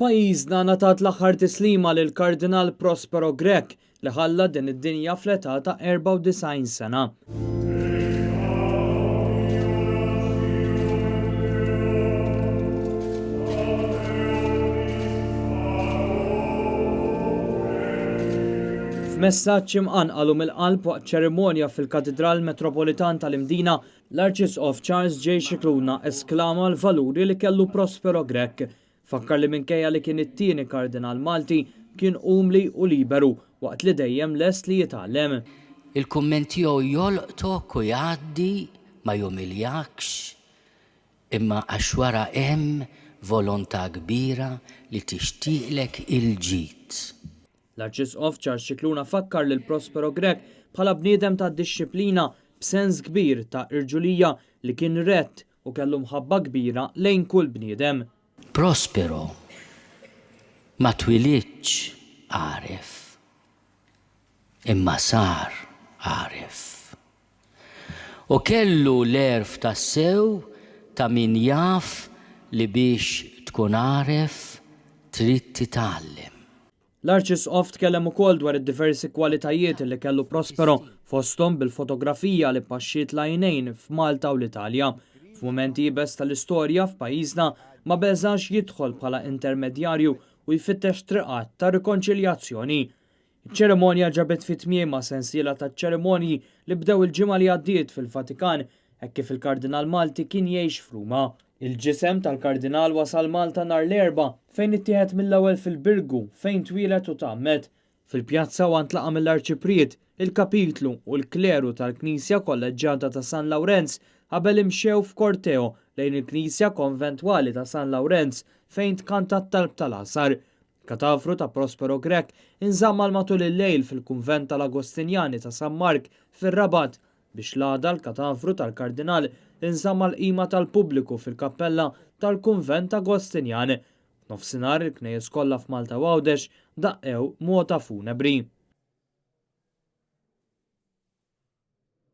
Pajjiżna ngħatat l-aħħar tislima lill-Kardinal Prospero Grech li ħalla din id-dinja fl-età ta' 94 sena. F'messaġġ imqanqal u mill-qalb waqt ċerimonja fil-Katidral Metropolitan tal-Imdina, l-Arċisqof Charles J. Scicluna esklama l-valuri li kellu Prospero Grech Fakkar li minkejja li kien it-tieni Kardinal Malti, kien umli u liberu waqt li dejjem lest li jitgħallem. Il-kumment tiegħu jolqtok u jgħaddi, ma jumiljakx, imma għax wara hemm volontà kbira li tixtieqlek il-ġid. L-Arċisqof Charles Scicluna fakkar lil Prospero Grech bħala bniedem ta' dixxiplina b'sens kbir ta' irġulija li kien rett u kellu mħabba kbira lejn kull bniedem. Prospero ma twilidx għaref, imma sar għaref. U kellu l-għerf tassew ta' min jaf li biex tkun għaref trid titgħallem. L-Arċisqof tkellem ukoll dwar id-diversi kwalitajiet li kellu Prospero, fosthom bil-fotografija li paxxiet l-għajnejn f'Malta u l-Italja. F'mument iebes tal-istorja f'pajjiżna, ma beżax jidħol bħala intermedjarju u jfittex triqat ta' rikonċiljazzjoni. Iċ-ċerimonja ġabet fi tmiemha sensiela ta' ċerimonji li bdew il-ġimgħa li għaddiet fil-Vatikan hekk kif il-Kardinal Malti kien jgħix f'Ruma. Il-ġisem tal-Kardinal wasal Malta nhar l-Erbgħa fejn ittieħed mill-ewwel fil-Birgu fejn twieled u tgħammed. Fil-pjazza huwa ntlaqa' mill-Arċipriet, il-Kapitlu u l-kleru tal-Knisja Kolleġġjata ta' San Lawrenz qabel imxew f'korteo lejn il-Knisja Konventwali ta' San Lawrenz fejn tkanta t-talb tal-Għasar. Il-katavru ta' Prospero Grech inżamm għal matul il-lejl fil-Kunvent tal-Agostinjani ta' San Mark fir-Rabat biex l-għada l-katavru tal-Kardinal inżamm għall-qima tal-pubbliku fil-kappella tal-Kunvent Agostinjan. F'nofsinhar il-knejjes kollha f'Malta u Għawdex daqqew mota funebri.